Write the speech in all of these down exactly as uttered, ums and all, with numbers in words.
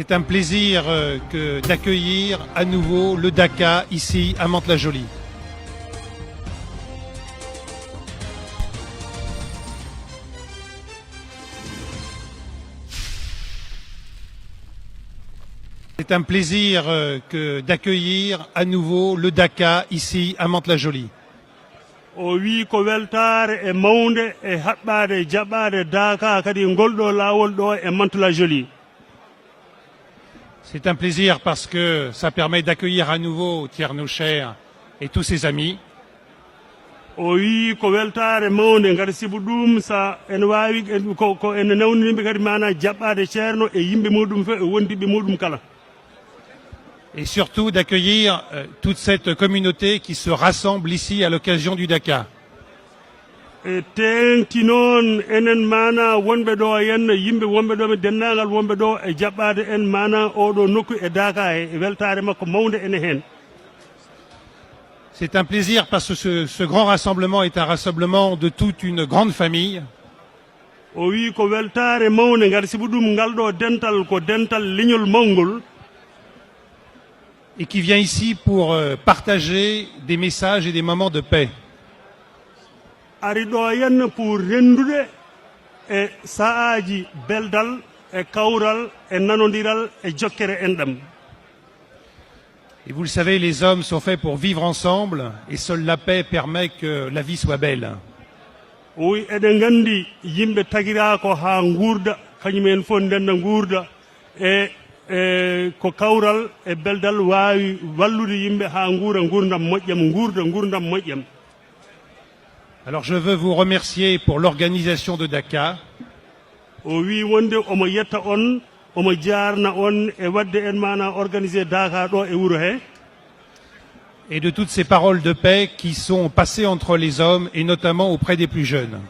C'est un plaisir euh, que d'accueillir à nouveau le Daca ici à Mantes-la-Jolie. C'est un plaisir euh, que d'accueillir à nouveau le Daca ici à Mantes-la-Jolie. O wii ko weltaare e mawnde e haɓɓaade jaɓɓaade Daaka kadi ngol ɗo laawol ɗo e Mantes-la-Jolie. C'est un plaisir parce que ça permet d'accueillir à nouveau Thierno Cher et tous ses amis. O wii ko weltaare mawnde ngati sibu ɗum sa ene waawi ko ko ene nawni yimɓe kadi maanaa jaɓɓaade ceerno e yimɓe muɗum fof e wondiɓɓe muɗum kala. Et surtout d'accueillir euh, toute cette communauté qui se rassemble ici à l'occasion du Daca. E teeŋti noon enen maanaa wonɓe ɗo henna yimɓe wonɓe ɗo e denndaangal wonɓe ɗo e jaɓɓaade en maanaa oɗo nokku e Daaka he e weltaare makko mawnde ene heen. C'est un plaisir parce que ce, ce grand rassemblement est un rassemblement de toute une grande famille. O wii ko weltaare mawnde ngati sibu ɗum ngal ɗo dental ko dental leñol mawngol. Et qui vient ici pour euh, partager des messages et des moments de paix. Ari ɗo henna pour renndude e sa'aaji beldal e kawral e nanondiral e jokkere enɗam. Et vous le savez, les hommes sont faits pour vivre ensemble et seule la paix permet que la vie soit belle. O wii eɗen nganndi yimɓe tagiraa ko haa nguurda kañum en fof ndennda nguurda e e ko kawral e beldal waawi wallude yimɓe haa nguura nguurndam moƴƴam nguurda nguurndam moƴƴam. Alors je veux vous remercier pour l'organisation de Daca. O wii wonde omo yetta on omo jaarna on e waɗde en maanaa organisé Daaka ɗo e wuro he. Et de toutes ces paroles de paix qui sont passées entre les hommes et notamment auprès des plus jeunes.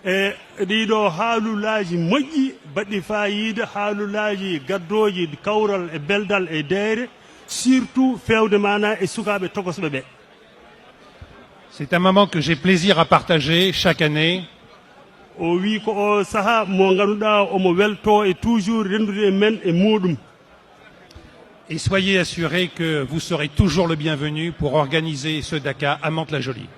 E ɗiɗo haalulaaji moƴƴi baɗɗi faayiida haalulaaji gaddooji kawral e beldal e deeyre surtout feewde maanaa e sukaaɓe tokosɓe ɓe. C'est un moment que j'ai plaisir à partager chaque année. O wii ko o saha mo ngannduɗaa omo welto e toujours renndude e men e muuɗum. Et soyez assurés que vous serez toujours le bienvenu pour organiser ce Daca à Mantes-la-Jolie.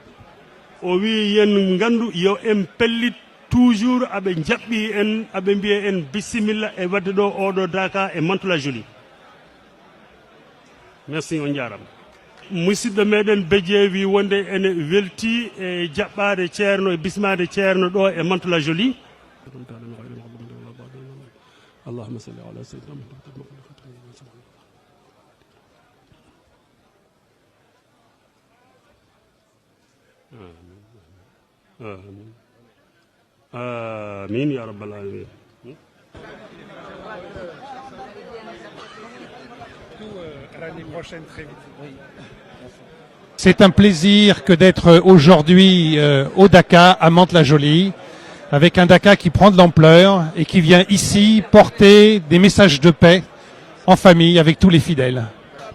O wii yen nganndu yo en pellit toujours aɓe njaɓɓi en aɓe mbiya en bisimilla e waɗde ɗo oɗo Daaka e Mantes-la-Jolie. Merci on njaarama. Musidɗo meɗen Bejje wi wonde ene welti e jaɓɓaade ceerno e bismaade ceerno ɗo e Mantes-la-Jolie. Allahumma salli ala sayyidina Muhammad. Amin. Amin. Amin ya rabbal alamin. C'est un plaisir que d'être aujourd'hui euh, au Daca à Mantes-la-Jolie, avec un Daca qui prend de l'ampleur et qui vient ici porter des messages de paix en famille avec tous les fidèles.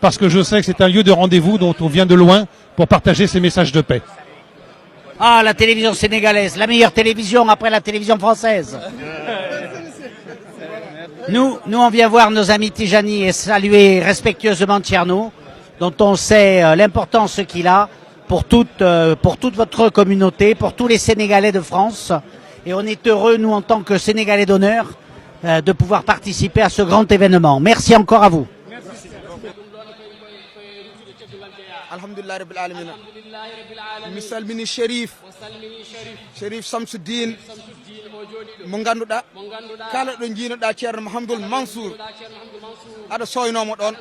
Parce que je sais que c'est un lieu de rendez-vous dont on vient de loin pour partager ces messages de paix. Ah, la télévision sénégalaise, la meilleure télévision après la télévision française. Nous, nous, on vient voir nos amis Tijani et saluer respectueusement Tierno, dont on sait euh, l'importance qu'il a pour toute, euh, pour toute votre communauté, pour tous les Sénégalais de France. Et on est heureux, nous, en tant que Sénégalais d'honneur, euh, de pouvoir participer à ce grand événement. Merci encore à vous. Alhamdulillahi rabbil alamina. Mi salmini Sherif, Sherif Samsuddin, mo ngannduɗaa kala ɗo njiinoɗaa Ceerno Mahamadul Mansour, aɗa sooynoomo ɗoon,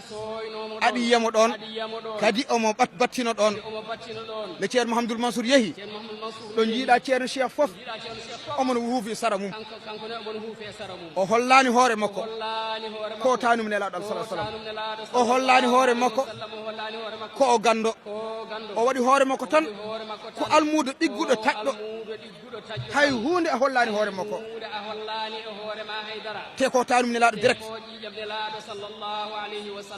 aɗa yiyamo ɗoon, kadi omo ɓat- battino ɗoon. Nde Ceerno Mahamadul Mansour yehi, ɗo njiiɗaa Ceerno Cheikh fof, omo no huufi sara mum. O hollaani hoore makko ko taanum nelaaɗo alah salah salam. O hollaani hoore makko ko o ganndo. O waɗi hoore makko tan ko almuudo ɗigguɗo taƴɗo. Hay huunde a hollaani. Hoore makko. Te ko tanum nelaaɗo direct.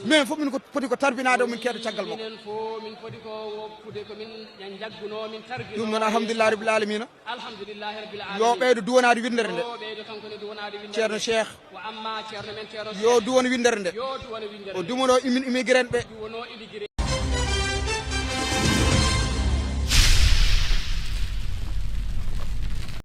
Min fof min ko poti ko tarbinaade o min keeɗo caggal makko. Ɗum noon, alhamdulillahi rabbil alamina. Yo ɓeydo duwanaade winndere nde. Ceerno Cheikh, yo duwan winndere nde. O dumanoo immigrant ɓe.